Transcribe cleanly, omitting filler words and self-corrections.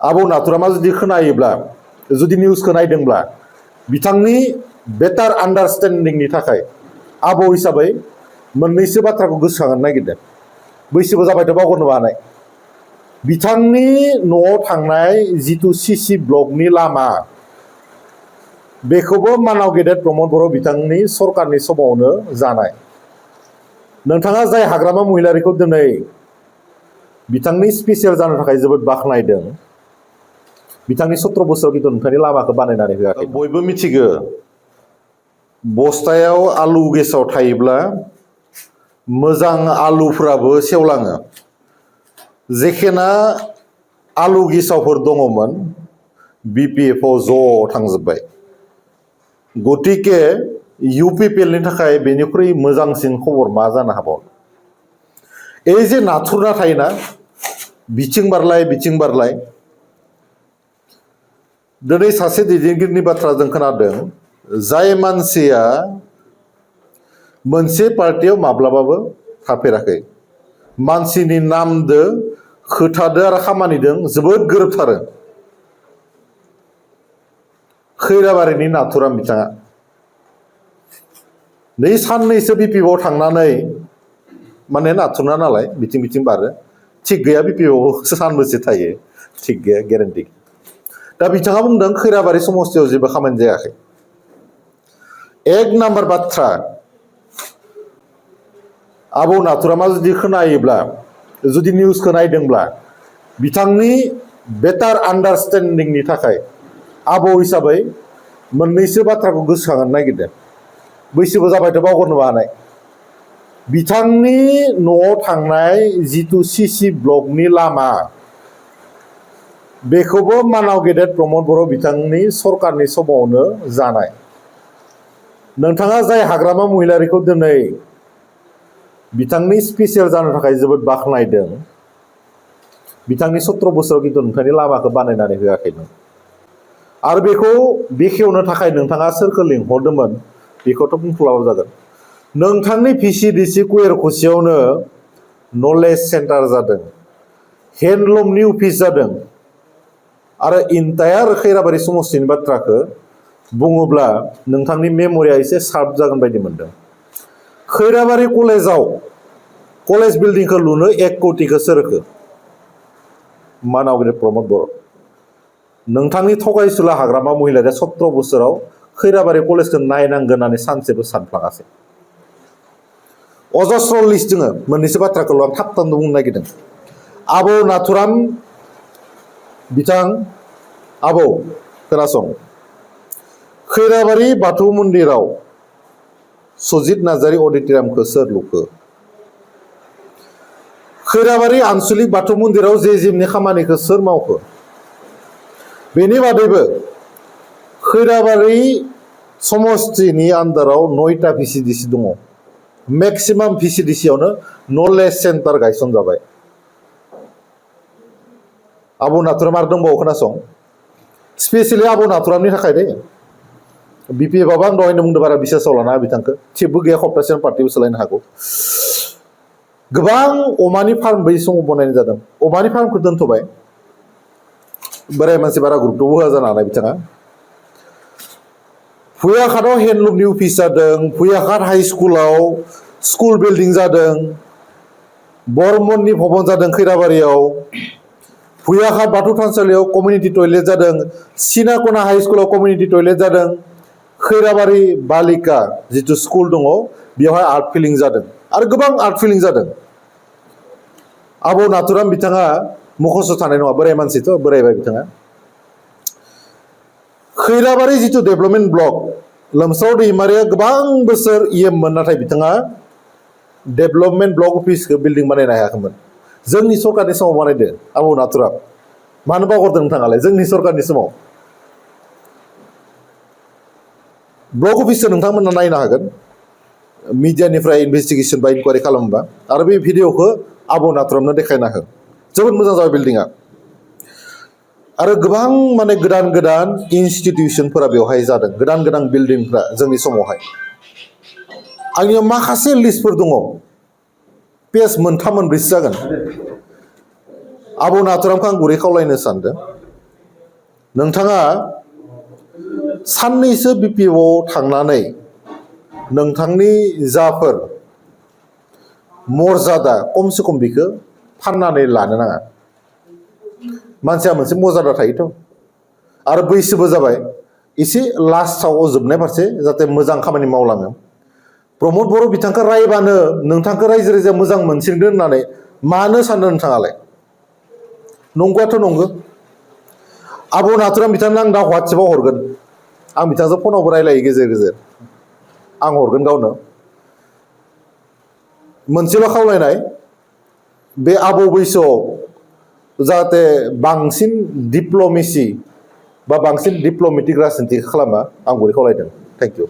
आबौ नाथुरामा जुदि खोनायोब्ला जुदि निउसखौ नायदोंब्ला बिथांनि बेटार आन्डारस्टेन्डिंनि थाखाय आबौ हिसाबै मोननैसो बाथ्राखौ गोसोखांनो नागिरदों। बैसोबो जाबायथ' बावगारनोबो हानाय। बिथांनि न'आव थांनाय जिथु सिसि ब्लकनि लामा बेखौबो मानाव गेदेर प्रमद बर' बिथांनि सरकारनि समावनो जानाय। नोंथाङा जाय हाग्रामा महिलारिखौ दिनै बिथांनि स्पेसियेल जानो थाखाय जोबोद बाख्नायदों, बिथांनि 17 बोसोराव खिन्थु नोंथांनि लामाखौ बानायनानै होआखै। बयबो मिथिगौ बस्थायाव आलु गेसाव थायोब्ला मोजां आलुफ्राबो सेवलाङो। जेखेना आलु गेसावफोर दङमोन BPFआव ज' थांजोब्बाय। गतिके UPPLनि थाखाय बेनिख्रुइ मोजांसिन खबर मा जानो हाबावो। এই যে नाथुरना थायोना बिथिं बारलाय बिथिं बारलाय, दिनै सासे दैदेनगिरिनि बाथ्रा जों खोनादों, जाय मानसिया मोनसे पार्टियाव माब्लाबाबो थाफेराखै, मानसिनि नामदो खोथादो आरो खामानिदों जोबोद गोरोबथारो। खैराबारिनि नाथुराम बिथाङा नै साननैसो BPFआव थांनानै माने नाथुरना नालाय बिथिं बिथिं बारो, थिग गैया BPFआव सानबेसे थायो थिग गैया गेरेन्टि। दा बिथाङा बुंदों खैराबारि समस्तियाव जेबो खामानि जायाखै। एक नाम्बार बाथ्रा, आबौ नाथुरामा जुदि खोनायोब्ला जुदि निउसखौ नायदोंब्ला बिथांनि बेटार आन्डारस्टेन्डिंनि थाखाय आबौ हिसाबै मोननैसो बाथ्राखौ गोसोखांनो नागिरदों। बैसोबो जाबायथ' बावगारनोबो हानाय। बिथांनि न'आव थांनाय जिथु सिसि ब्लकनि लामा बेखौबो मानाव गेदेर प्रमद बर' बिथांनि सरकारनि समावनो जानाय। नोंथाङा जाय हाग्रामा महिलारिखौ दिनै बिथांनि स्पेसियेल जानो थाखाय जोबोद बाख्नायदों, बिथांनि 17 बोसोराव खिन्थु नोंथांनि लामाखौ बानायनानै होआखैमोन। आरो बेखौ बेखेवनो थाखाय नोंथाङा सोरखौ लिंहरदोंमोन बेखौथ' बुंथ'लाबाबो जागोन। नोंथांनि VCDC कुवेरकुसियावनो नलेज सेन्टार जादों, हेन्डलुमनि अफिस जादों, आरो इन्टायार खैराबारि समस्तिनि बाथ्राखौ बुङोब्ला नोंथांनि मेमरिया एसे शार्प जागोन बायदि मोनदों। खैराबारि कलेजाव कलेज बिल्डिंखौ लुनो 1 कोटिखौ सोर होखो? मानाव गेदेर प्रमद बर'। नोंथांनि थगायसुला हाग्रामा महिलारिया 17 बोसोराव खैराबारि कलेजखौ नायनांगोन होननानै सानसेबो सानफ्लाङासै। अजस्र लिस्ट दङ, मोननैसो बाथ्राखौल' आं थाब थाबनो बुंनो नागिरदों। आबौ नाथुराम बिथां, आबौ खोनासं, खैराबारि बाथौ मन्दिराव सजित नार्जारि अडिट'रियामखौ सोर लुखो? खैराबारि आनसलिक बाथौ मन्दिराव JJMनि खामानिखौ सोर मावखो? बेनि बादैबो खैराबारि समस्तिनि आन्दाराव 9टा VCDC दङ। मेक्सिमाम VCDCआवनो नलेज सेन्टार गायसनजाबाय। आबौ नाथुराम आरो दंबावो खोनासं, स्पेसियेलि आबौ नाथुरामनि थाखाय दे। BPFआबो आं दहायनो बुंदों बारा बिसासाव लाना बिथांखौ, थिगबो गैया सप्तासेनि पार्टिबो सोलायनो हागौ। गोबां अमानि फार्म बै समाव बनायनाय जादों। अमानि फार्मखौ दोनथ'बाय, बोराय मानसि बारा गुरुत्तबो होआ जानो हानाय बिथाङा। भुयाघाटआव हेन्डलुमनि अफिस जादों, भुयाघाट हाइ स्कुलाव स्कुल बिल्डिं जादों, बर्मननि भबन जादों खैराबारियाव, भुयाघाट बाथौ थानसालियाव कमिउनिटि टयलेट जादों, सिनाकना हाइ स्कुलाव कमिउनिटि टयलेट जादों, खैराबारि बालिका जिथु स्कुल दङ बेवहाय आर्ट फिलिं जादों, आरो गोबां आर्ट फिलिं जादों। आबौ नाथुराम बिथाङा मखस' थानाय नङा, बोराय मानसिथ' बोरायबाय बिथाङा। खैराबारि जिथु डेभेलपमेन्ट ब्लक, लोमसाव दैमारिया गोबां बोसोर EM मोन, नाथाय बिथाङा डेभेलपमेन्ट ब्लक अफिसखौ बिल्डिं बानायनो हायाखैमोन। जोंनि सरकारनि समाव बानायदो आबौ नाथुराम। मानो बावगारदों नोंथाङालाय? जोंनि सरकारनि समाव ब्लक अफिसखौ नोंथांमोना नायनो हागोन मिडियानिफ्राय इनभेस्टिगेसन बा इनकुवारि खालामोबा, आरो बे भिडिअखौ आबौ नाथुरामनो देखायना हो। जोबोद मोजां जाबाय बिल्डिंआ। आरो गोबां माने गोदान गोदान इनस्टिटिउसनफोरा बेवहाय जादों, गोदान गोदान बिल्डिंफ्रा जोंनि समावहाय। आंनियाव माखासे लिस्टफोर दङ, पेज 3-4 जागोन। आबौ नाथुरामखौ आं गुरै खावलायनो सानदों, नोंथाङा साननैसो बिपिएफआव थांनानै नोंथांनि जाफोर मर्यादा खमसे खम बेखौ फाननानै लानो नाङा मानसिया मोनसे मर्यादा थायोथ' आरो बैसोबो जाबाय एसे लास्टआव जोबनाय फारसे जाहाथे मोजां खामानि मावलाङो प्रमद बर' बिथांखौ रायबानो नोंथांखौ रायजो राजाया मोजां मोनसिनगोन होननानै मानो सानो नोंथाङालाय नंगौआथ' नंगौ आब' नाथुराम बिथांनो आं दा वाट्सएपआव हरगोन आं बिथांजों फनावबो रायलायो गेजेर गेजेर आं हरगोन गावनो मोनसेल' खावलायनाय बे आबौ बैसोआव जाहाथे बांसिन डिप्ल'मेसि बा बांसिन डिप्ल'मेटिक राजनिति खालामा आं गुरै खावलायदों थेंक इउ